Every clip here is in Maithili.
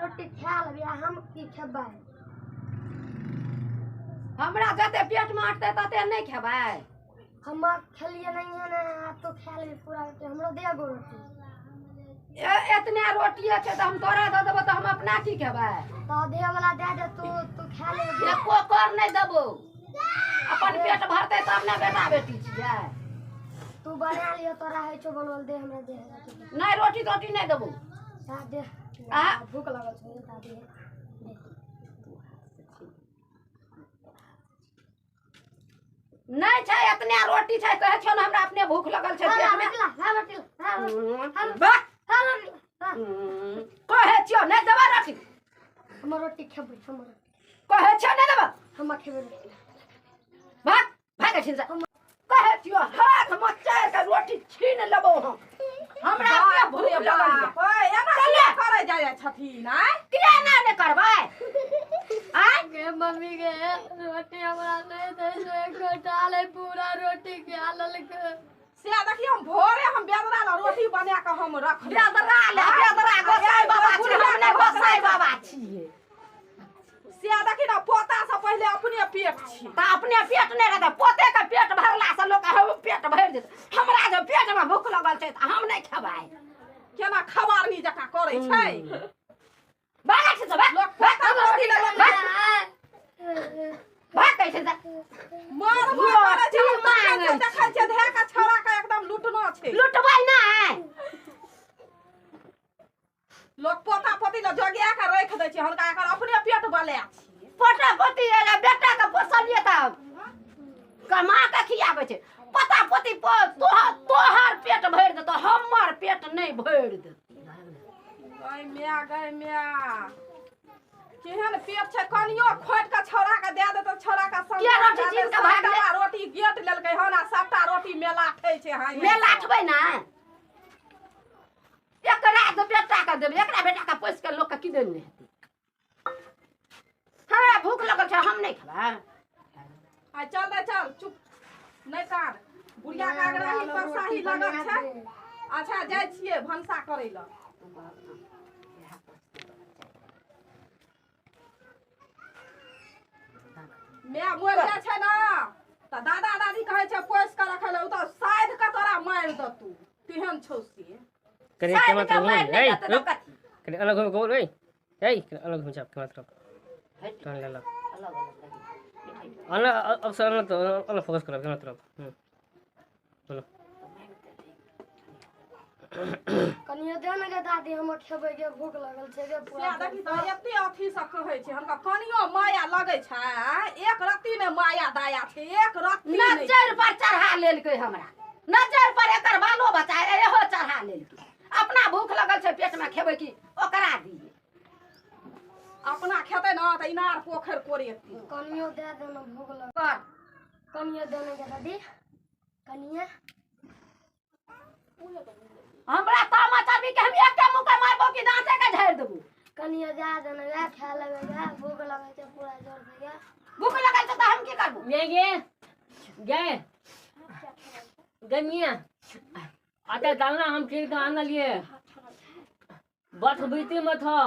रोटी खा लेबै आ हम की खेबै? हमरा जते पेट में अटतै तते नहि खेबै। हम खेलिए नहीं है ना, तू खा लेबी पूरा रोटी, हमरो दे एगो रोटी। एतने रोटिए छै तऽ हम तोरा दऽ देबो तऽ हम अपना की खेबै? तऽ दे वाला दे दे, तू तू खा लेबी। एको कर नहि देबो, अपन पेट भरतै तब ने बेटा बेटी छियै। तू बना लियो, तोरा होइ छौ बनल, दे हमरा, दे रोटी। नहि, रोटी तोटी नहि देबो। ता दे। आ? भूख लगल छौ, ता दे दे। नहि छै, एतने रोटी छै, कहै छियौ ने हमरा अपने भूख लगल छै ला, पेट में। रोटी ला, ला रोटी ला, ला रोटी, वाह! ला रोटी ला। कहै छियौ नहि देबै रोटी। हमर रोटी खेबै, हमर रोटी। कहै छियौ नहि देबै। हम खेबै रोटी। भाग भाग एहिठाम से। कहै छियौ हाथ मे चारि के रोटी छीन लेबौ हम। हमरा अपने बाप भूख रे लगल यऽ। बाप, ओए, एना किया करै जाइ जाइ छथिन आँय? किया एना नहि करबै? आँय? गे मम्मी गे, रोटी हमरा नहि दै छै, एकोटा नहि, पूरा रोटी खा लेलकै। से देखियौ, हम भोरे हम बेदरा ला रोटी बना कऽ हम रखली। बेदरा ले, बेदरा गोसाई बाबा छी, हम नहि गोसाई बाबा छियै। से देखी ने, पोता से पहिले अपने पेट छी। तऽ अपने पेट नहि रहतै, पोते के पेट भरला से लोक हम पेट भरि जेतै। हमरा जे पेट मे भूख लगल छै तऽ हम नहि खेबै। केना खबारनी जकाँ करै छै। भागै छै तऽ भाग, लोक पोता पोती लए भाग, भाग कहै छै तऽ। मारबो करै छै, हम मांगै देखै छियै, देखै छियै धए कऽ छौड़ा के एकदम लुटना छै। लुटबै नहि। लोक पोता पोती लए जोगिया कऽ राखि दै छै, हुनका एकर अपने पेट बला छियै। पोता पोती बेटा के पोसलियै तऽ कमा के खियाबै छै। पोता पोती तोहर पेट भरि देतौ, हमर पेट नहि भरि देतौ। गै माय, गै माय, केहन पेट छै, कनियो खोटि कऽ छौड़ा के दए देतौ, छौड़ा के संग किया रोटी छीन कऽ भागलै? सबटा रोटी गेट लेलकै हन आ सबटा रोटी मेलाठै छै। हाइ मेलाठबै ने, एकरा तऽ बेटा के देबै, एकरा बेटा के पोसि के लोक के की देने हेतै? हमरा भूख लगल छै, हम नहि खेबै। आ चल रे चल, चुप नहि कान, बुढ़िया के आग्रही पर शाही लगल छै। अच्छा, जाइ छियै भनसा करै लए। माय मरि जाइ छै ने तऽ दादा दादी कहै छै पोसि कऽ रखै लए, ओ तऽ साधि कऽ तोरा मारि देतौ, तेहन छौ से। कनी साइड कैमरा के तरफ मारि घूम, नहि ए देतै तऽ रुक, कथी? कनी अलग घूम बोल, ए ए कनी अलग घूम जा कैमरा तरफ हट, टर्न ले लो। अलग अलग लगी। अलग अब से अलग तो अलग फोकस करो कैमरा तरफ। बोलो। कनियो दे ने गे दादी, हम खेबै गे, भूख लगल छै गे पूरा। से देखी तऽ एते अथी से कहै छै, हुनका कनियो माया लगै छै? एक रत्ती ने माया दाया छै, एक रत्ती नहि। नजर पर चढ़ा लेलकै हमरा, नजर पर एकर बालो बच्चा इहो चढ़ा लेलकै। अपना भूख लगल छै पेट में, खेबै की ओकरा दियै? अपना खेतै ने तऽ इनार पोखरि कोरेतै। कनियो दे दे ने, भूख लगल। कर। कनियो दे ने गे दादी, कनिये। हमरा तामा चढ़बी के हम एकटा मुक्का मारबो कि दाँते के झाड़ि देबो। कनियो दे दे ने गे, खा लेबै गे, भूख लगल छै पूरा जोर से गे। भूख लगल छै तऽ हम की करबो? गे गे गे गे मियाँ, आटा डालना हम कीन के आनलिए, बस बीती मत हो।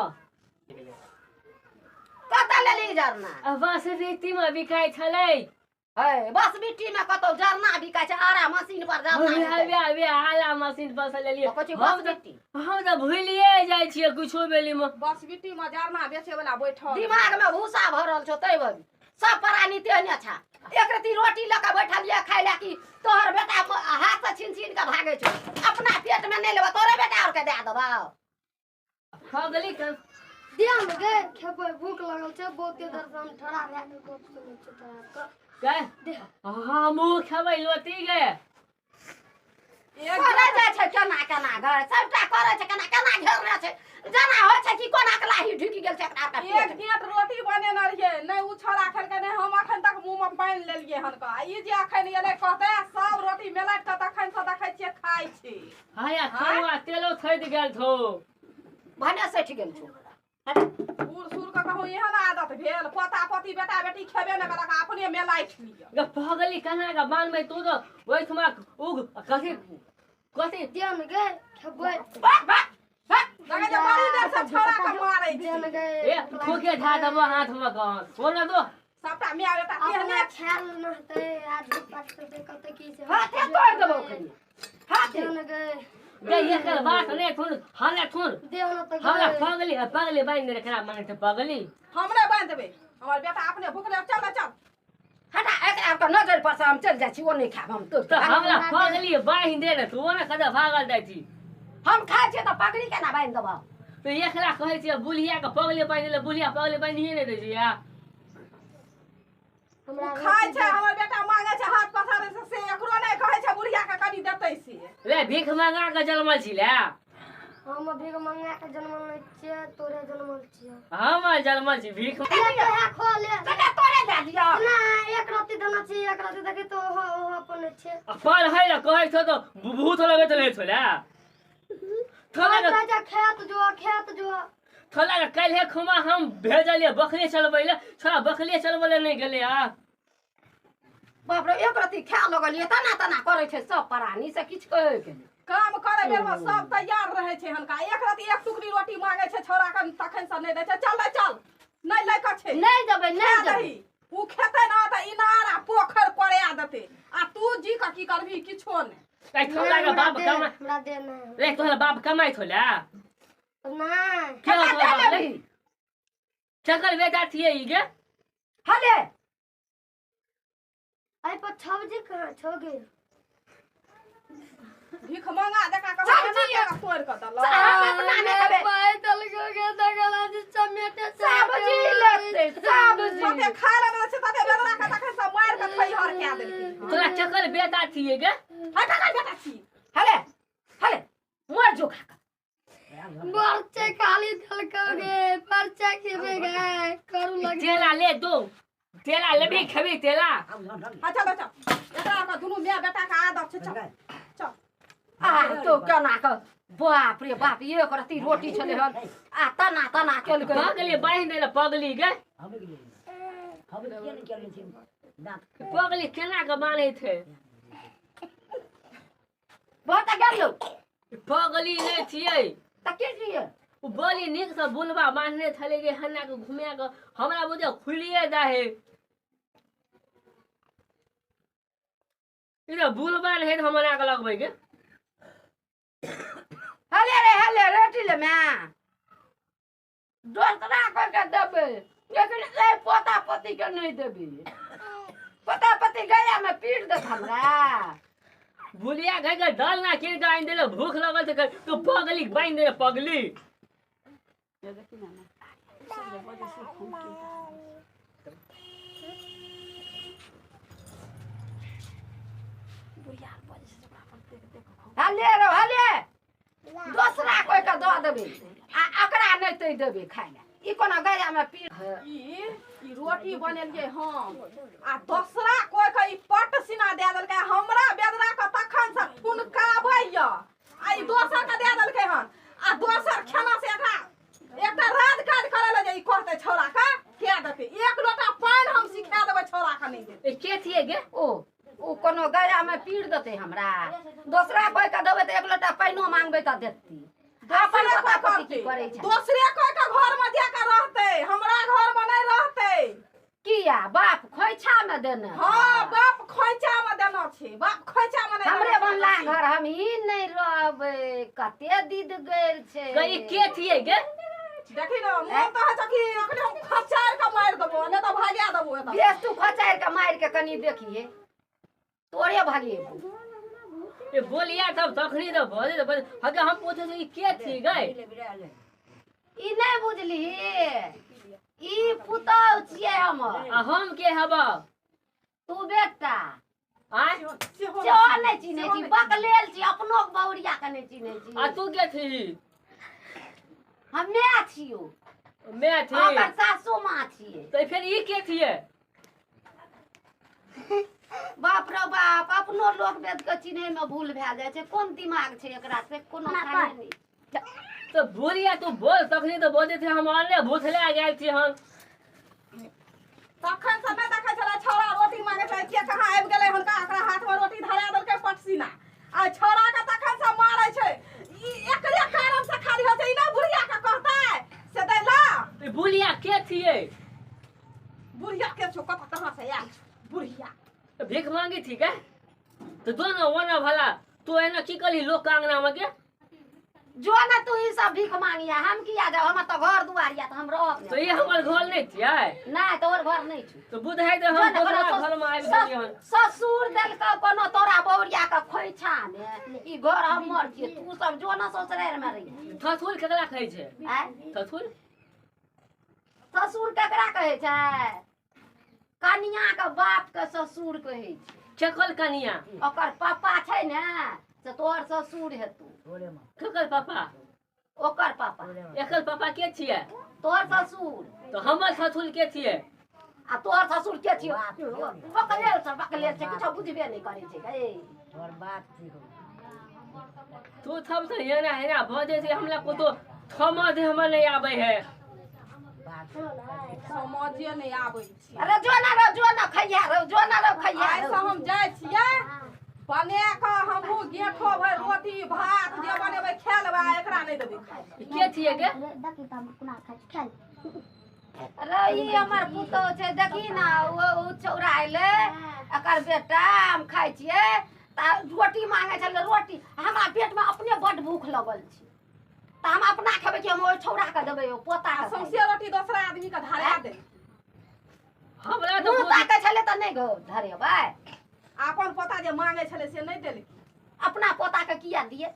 कतऽ लेली जरना? बस बीती में बिकाय छलै। है, बस बिट्टी में कतौ जरना बिकाय छै? आरा मशीन पर जरना वे बिकाय वे वे आला मशीन पर से लेलिए। छै। कहै छै हम बस तऽ बिट्टी। हम तऽ भूलिए जाइ छियै कुछो बेली में। बस बिट्टी मे जरना बेचे वाला बैठल। दिमाग में भूसा भरल छौ तै बरी सब प्राणी तेहने छा। एक रत्ती रोटी लऽ कऽ बैठलियै खाय लए कि तोहर बेटा हाथ से छीन छीन कऽ भागै छौ। अपना पेट में नहि लेबऽ, तोरे बेटा और के दए देबौ। खा गेली कन दे ने गे, खेबै, भूख लगल छै बहुते देर से, हम ठड़ा भए कऽ गप सुनै छियै तोरा के। गे दे। हमहूँ खेबै रोटी गे। एक करै जाइ छै केना केना गै, सबटा करै छै केना केना, घेरने छै, जेना होइ छै कि कोना के लाही ढुकि गेल छै एकरा आरके एक पेट मे। गेट रोटी बनेने रहियै, नहि ओ छौड़ा खेलकै, नहि हम, अखन तक मुँह मे पानि लेलियै हन कऽ। आ ई जे अखन एलै कहतै सब रोटी मेलाटि कऽ, तखन से देखै छियै खाइ छी। हाया खावा तेलो थैद गेल छौ। भने सठि गेल छौ। बूढ़ सूढ़ के कहूँ एहन आदत भेल, पोता पोती बेटा बेटी खेबे नहि करलक, अपने मेलाटि लिअ। गे पगली केना के बानबै तू तऽ ओहिठमा उग कथी कथी। दे ने गे, खेबै। भाग भाग भाग। लगे जे बड़ी देर से छोरा के मारै छी। ए खोके धा देबो हाथ में कह सोना दो। सबटा मिया बेटा केहने खायल नहते आज पास करते कते की से हाथे तोड़ देबो खनी हाथे गे एकर बात नै थुन हले थुन देह न त हमरा पगली पगली बांधि दे खराब माने त पगली हमरे बांधि देबे। हमर बेटा अपने भुखले चल चल हटा एकरा के नजर पर से हम चल जाइ छी ओ नहीं खाब हम तो हमरा पगली बांधि दे ने तू ने कदा भागल जाइ छी। हम खाइ छियै त पगली केना बांधि देबौ? तो एकरा कहै छियै बुलिया के पगली बांधि देले बुलिया पगली बांधिए नै दै छियै। हमरा खाइ छै हमर बेटा मांगे छै हाथ पसारे से से एकरो नै कहै छै बुढ़िया के कनी देतै से। ले भीख मांगा के जनमल छी ले। हम भीख मांगा के जनमल नै छियै तोरे जनमल छियै। हम जनमल छी भीख खो ले कने तोरे दे दियो ना एक राति देना छी एक राति देखी तो ओहो ओहो अपन छै पर है ल कहै छौ तो भूत लगैत रहै छौ ले थोड़ा राजा खेत जो थोड़ा काल्हे खुमा हम भेजलियै बकरी चलबै ले छोरा बकरी चलबै ले नै गेलै आ। बाप रे एक रति खाय लगलियै तना तना करै छै सब प्राणी से किछु कहै के नहि। काम करे बेर में सब तैयार रहे छै हनका एक राति एक टुकड़ी रोटी मांगे छै छोरा के तखन से नै दै छै। चल चल नै लै के छै नै देबै नै देबै। उ खेतै ना त इनार आ पोखर कोड़िया देतै आ तू जी के की करबी किछो नै। ए छोरा के बाप कमाइ हमरा दे नै ले तोहर बाप कमाइ छौ ले नै के तोहर बाप ले चकल बेटा थिए ई गे हले आई पर सब्जी कहाँ छौ गे? भीख मांगा देखा के हमरा तोड़ के देलक। हम अपना नै देबै पैदल के देखला जे चमेटे सब्जी लेतै सब्जी तते खाय ले छै तते बेदरा के तखन सब मार के थैहर कए देलकै। तोरा चकल बेटा थिए गे? हट हट बेटा छी हले हले मर जो खा बरचे खाली देलकौ गे परचा खेबे गे करू लग तेला ले दो तेला लेबी खेबी तेला। अच्छा चल एकरा के दुनू my बेटा के आदत छै चल चल। आ तो केना के बाप रे बाप एक रति रोटी छलै हन आ तना तना केलकै पगली बांधि देले पगली गे पगली केना के बान्है छै? बहुत गेलौ पगली नै छियै त के छियै? उ बड़ी नीक से बुलबा बान्हने छलै गे हन्ना के घुमा के हमरा बुझे खुलिए जाहे ई बुलबा रहै त हमरा के लगबै गे। हले रे हले रोटी ले मैं दोसरा कोई के देबै लेकिन ए पोता पोती के नहीं देबी। पोता पोती गया में पीट देत हमरा। बुलिया गई के दल ना कीन के आनि देले भूख लगल त तू पगली बान्हि देले पगली। हले रे हले दोसरा कोई के दऽ देबै आ एकरा नहि तै देबै खाय ले। ई कोना गया में पीट ई रोटी बनेलियै हम आ दोसरा कोई के ई पट सीना दे देलकै हमरा बेदरा के तखन से ठुनकाबै य आ ई दोसर के दे देलकै हन आ दोसर खाना से एकरा एकटा राज काज करे ले जे ई कहतै छोरा के के देतै एक लोटा पानि हम सिखा देबै छोरा के नहि देतै। ए के थिए गे? ओ कोनो गया में पीट देतै हमरा दोसरा कोई के देबै त एक लोटा पानिओ मांगबै त देतै। अपन पोता पोती की करै छै? दोसरे कोई के घर में जाके रहतै हमरा घर में नहीं रहतै। किया बाप खोइछा में देने? हाँ बाप खोइछा में देना छै बाप खोइछा में नहीं। हमरे बनला घर हम ही नहीं रहबै कते दीद गेल छै। गई के थिए गे? देखी ना मोन त है कि अखने हम खचार के मारि देबो नै त भाग्या देबो एतऽ। बेस तू खचार के मारि के कनी देखिए तोरे भागिए। ए बोलिया तब तखनी त भजे त हके हम पूछै छी के थी गई? ई नै बुझली ई पुतौ छियै हमर। आ हम के हब? तू बेटा। आय सेहो नै चिन्है छी बकलेल छी अपनो बौरिया के नै चिन्है छी। आ तू के थी? हम my छियौ। My थी? ओकर सासू माँ छियै। त फेर ई के थिए? बाप रे बाप अपनो लोक वेद के चिन्है में भूल भए जाइ छै। कोन दिमाग छै एकरा से कोनो खाली नहि। तो बोलिया तू बोल तखनी तो बजै थे हम आने भूत ले गेल छी हम। तखन से नहि देखै छलै छौड़ा रोटी मांगे छलै के कहाँ आबि गेलै हुनका एकरा हाथ में रोटी धरा देलकै पटसीना आ छौड़ा के तखन से मारै छै। ई एकरे कारण से खाली होय छै ई ना बुढ़िया के कहतै से दैला ई बुढ़िया के थिए बुढ़िया के छो कत कहां से आयल बुढ़िया तो भीख मांगी थी क्या तो दोनों ओना भला तू एना की कली लोक के अंगना में के जो ना तू ई सब भीख मांगिया हम किया जाओ हमर तो घर दुआर या तो हम रहब तो ये हमर घर नहीं थिए नहीं तोर घर नहीं छु तो बुझाइ दे हम दोसरा घर में आबि गेलियै हन ससुर देलकौ कोनो तोरा बौरिया के खोइछा में ई घर हमर छियै तू सब जो ना ससुरार में रही थथुल केकरा कहै छै आय थथुल ससुर केकरा कहै छै कनिया के बाप के ससुर कहै छै केकर कनिया ओकर पापा छै ने से तोहर ससुर हेतु केकर पापा ओकर पापा एकर पापा के छियै तोहर ससुर तो हमर ससुर के छियै आ तोहर ससुर के छियै बकलेल छै बकलेल छै किछो बुझबे नहि करै छै गै तोहर बाप छियौ तू थब से एना एना बजै छै हमरा को तो थमा दे हमर नहीं आबै है समझे नहीं आबै छै अरे जो ना रो जो ना खैया रो जो ना रो खैया आइ से हम जाइ छियै बने के हमहूँ गेठो भरि रोटी भात जे बनेबै खा लेबै एकरा नहि देबै खाय के छियै के अरे ई हमर पुतोह छै देखी ना ओ छौड़ा अयलै एकर बेटा हम खाइ छियै तऽ रोटी मांगै छलै रोटी हमरा पेटमे अपने बड्ड भूख लगल छै तऽ हम अपना खेबै कि हम ओहि छौड़ाके देबै ओ पोता आ सौंसे रोटी दोसरा आदमी के धरा दे हमरा तो मुँह ताकै छलै तऽ नहि गो धरेबै अपन पोता जे मांगै छलै से नहि देलकै अपना पोताके किया दिए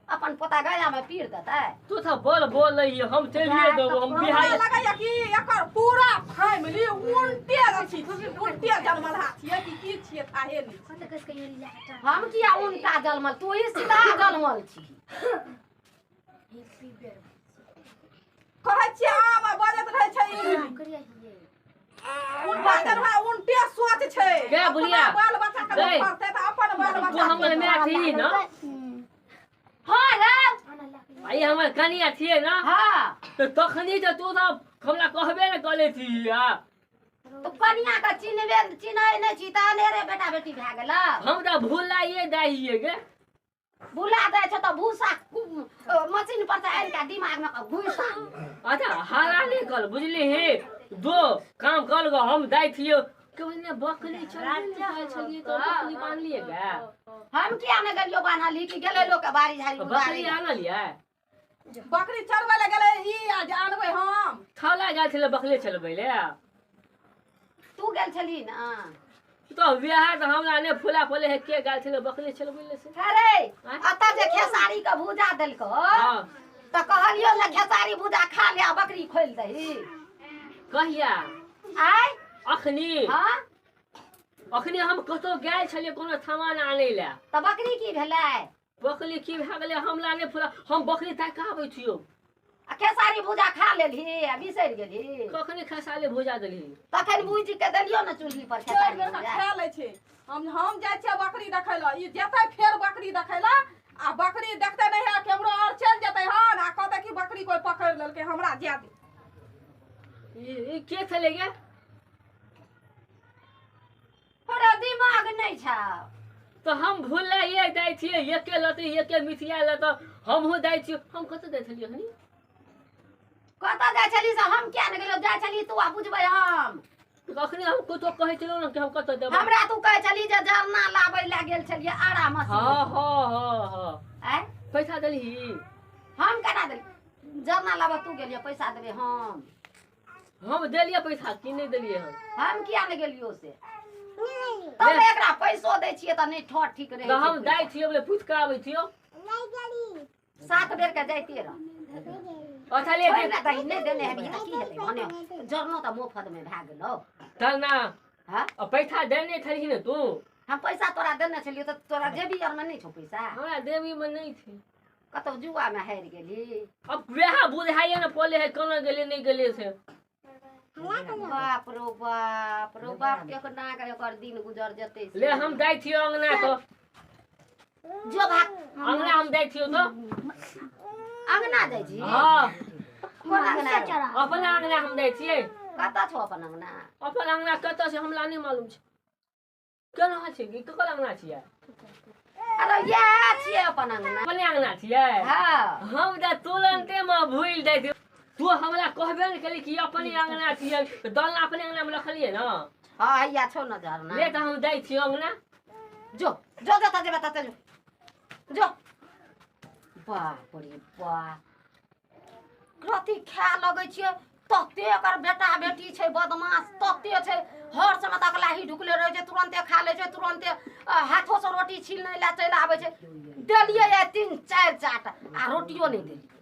अपन पोता गया में पीर देतै तू तो बोल बोल रही हम चलिए देबो हम हमरा बिहार लगैया कि एकर पूरा फैमिली उल्टे अछि उल्टे जनमलहा छियै कि की छियै थाहे नहि हम किया उनका जलमल तू ही सीधा जलमल छी कहै छियै आम आ बजैत रहै छै उनका जनमला उल्टे सोच छै गे बुढ़िया, अपना बाल बच्चा के गै। लोक करतै तऽ अपन बाल तू बच्चा हमर my थी ना हाँ रे आई हमर कनिया छियै ना हाँ तो तखनी तऽ तू सब हमरा कहबे ने करै छी आ तो कनिया के चिन्हबे चिन्है नहि छी तऽ अनेरे बेटा बेटी भए गेल हम तऽ भुलाइए दै गे भुला दै छै तऽ भूसा मशीन पर से आनि के दिमाग में घुसा अच्छा हरा नहीं कर बुझली हे दो काम कर गो हम दै छियै के ने बकरी छलियै तो बकरी बान्हलियै गे हम किया नहि गेलियो बान्हली कि गेलै लोक के बाड़ी झाड़ी बकरी आनलियै बकरी चरबै लए गेलै ई आ जे आनबै हम थला गेल छलै बकरी चलबै ले तू गेल छली ना तो बियाह तऽ हमरा नहि फुला पड़ले है के गेल छलै बकरी चलबै ले से अरे अतऽ जे खेसारी के भूजा देलको हां तऽ कहलियो ने खेसारी भूजा खा ले आ बकरी खोलि दही कहिया आय अखनी हाँ अखनी हम कतौ गेल छलियै कोनो सामान आनै लए तऽ बकरी की भेलै बकरी की भए गेलै हमरा नहि फुला हम बकरी ताकि आबै छियौ आ खेसारी भूजा खा लेलही आ बिसरि गेलही कखनी खेसारी भुजा देलही तखन भूजि के देलियो ने चूल्ही पर चारि खेसारी बेर भूजा खा लै छै हम जाइ छियै बकरी देखै लए ई जेतै फेर बकरी देखै लए आ बकरी देखते नहि है केम्हरो आओर चलि जेतै हन आ कहतै कि बकरी कोइ पकड़ि लेलकै हमरा जाय दे ई के छलै गे तोरा दिमाग नहि छौ तो हम भुलाइए दै छियै एके लतै एके मिथिया लतै हमहूँ दै छियै हम कतऽ दै छलियै अखनी कतऽ जाइ छली से हम किया नहि गेलियो जाइ छली तू आ बुझबै हम अखनी हम कतौ कहै छलियै ने कि हम कतऽ देबै हमरा तू कहै छली जे जरना लाबै लए गेल छलियै आरा मशीन हाँ हाँ हाँ हाँ आँय पैसा देलही हम केना देली जरना लाबऽ तू गेलियै पैसा देबै हम देलियै पैसा की नहि देलियै हम किया नहि गेलियो से तब एकरा पैसो दै छियै तऽ नहि ठोर ठीक रहै तऽ हम छै दै छियै बोले पूछि कऽ आबै छियौ 7 बेर के जाइते रह अच्छा ले छोड़ि ने दही नहि देने हेबही तऽ की हेतै भने जरनो तऽ मोफत मे भए गेलौ चल ना हाँ आ पैसा देने छलही ने तू हम पैसा तोरा देने छलियौ तऽ तोरा जेबी आरमे नहि छौ पैसा हमरा देवी में नहीं छै कतौ जुआ में हारि गेली अब वएह बुझाइए ने पड़ले है केना गेलै नहि गेलै से बाप रो बाप रो बाप केना के एकर दिन गुजर जेतै से। ले हम दै छियौ अंगना तो जो भाग अंगना हम दै छियौ तो अंगना जाइ छी हाँ कोन अंगना अपना अंगना हम दै छियै कतऽ छौ अपन अंगना अपन अंगना कतऽ छै हमरा नहि मालूम छै केना छै कि ककर अंगना छियै अरे इएह छियै अपन अंगना। अपने अंगना छियै? हाँ। हम तऽ तुरंते मे भूलि जाइ छियै। तू हमरा कहबे ने केली कि अपने अंगना छियै, दलना अपने अंगना मे रखलियै ने। हाँ, हैया छौ न झरना। ले तऽ हम जाइ छियै अंगना। जो जो जतऽ जेबै ततऽ जो जो। बाप रे बाप, रति खाय लगै छियै तते एकर बेटा बेटी छै बदमाश, तते छै हर समय तक लाही ढुकले रहै छै, तुरन्ते खा लै छै, तुरन्ते हाथोसँ रोटी छीन लै चलि आबै छै। देलियै 3-4 चाट आ रोटियो नहि देलियै।